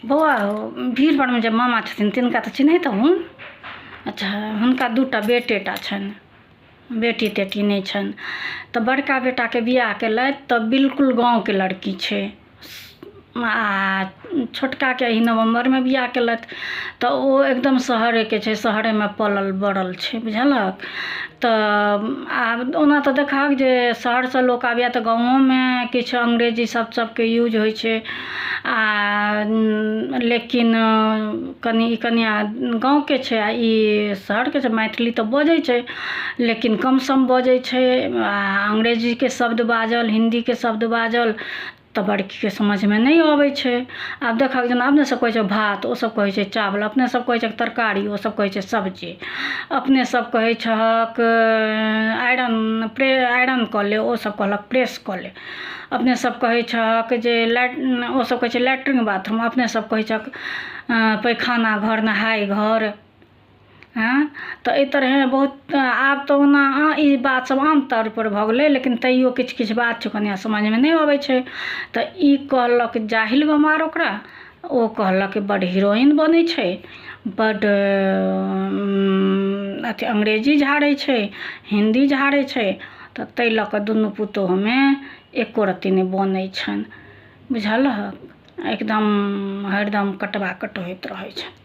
बौआ हौ, भीड़ परमे जे मामा छथिन तिनका तऽ चिन्हैत हेबहुन? अच्छा, हुनका दूटा बेटेटा छनि, बेटी तेटी नहि छनि। तऽ बड़का बेटाके बियाह केलथि तऽ बिल्कुल गाँवके लड़की छै आ छोटकाके एहि नवम्बरमे बियाह केलथि तऽ ओ एकदम शहरेके छै, शहरेमे पलल बढ़ल छै, बुझलहक? तऽ आब ओना तऽ देखहक जे शहरसँ लोक आबैए तऽ गाँवोमे किछु अंग्रेजी शब्द सबके यूज होइ छै आ लेकिन कनि ई कनिआ गाँवके छै आ ई शहरके छै। मैथिली तऽ बजै छै, लेकिन कम सम बजै छै आ अंग्रेजीके शब्द बाजल, हिन्दीके शब्द बाजल तऽ बड़कीके समझमे नहि अबै छै। आब देखहक, जेना अपने सब कहै छै भात, ओ सब कहै छै चावल। अपने सब कहै छै तरकारी, ओ सब कहै छै सब्जी। अपने सब कहै छहक आयरन प्रे आयरन कऽ ले, ओ सब कहलक प्रेस कऽ ले। अपने सब कहै छहक जे ओ सब कहै छै लैट्रिन बाथरूम, अपने सब कहै छहक पैखाना घर, नहाय घर। हँ, तऽ एहि तरहे बहुत आब तऽ ओना ई बात सब आम तौर पर भऽ गेलै, लेकिन तैयो किछु किछु बात छै, कनिआ समझमे नहि अबै छै। तऽ ई कहलक जाहिल गमार ओकरा, ओ कहलक बड्ड हीरोइन बनै छै, बड्ड अथी अंग्रेजी झाड़ै छै, हिन्दी झाड़ै छै। तऽ ताहि लऽ कऽ दुनू पुतोहुमे एको रत्ती नहि बनै छनि, बुझलहक? एकदम हरदम कटबा कट होइत रहै छनि।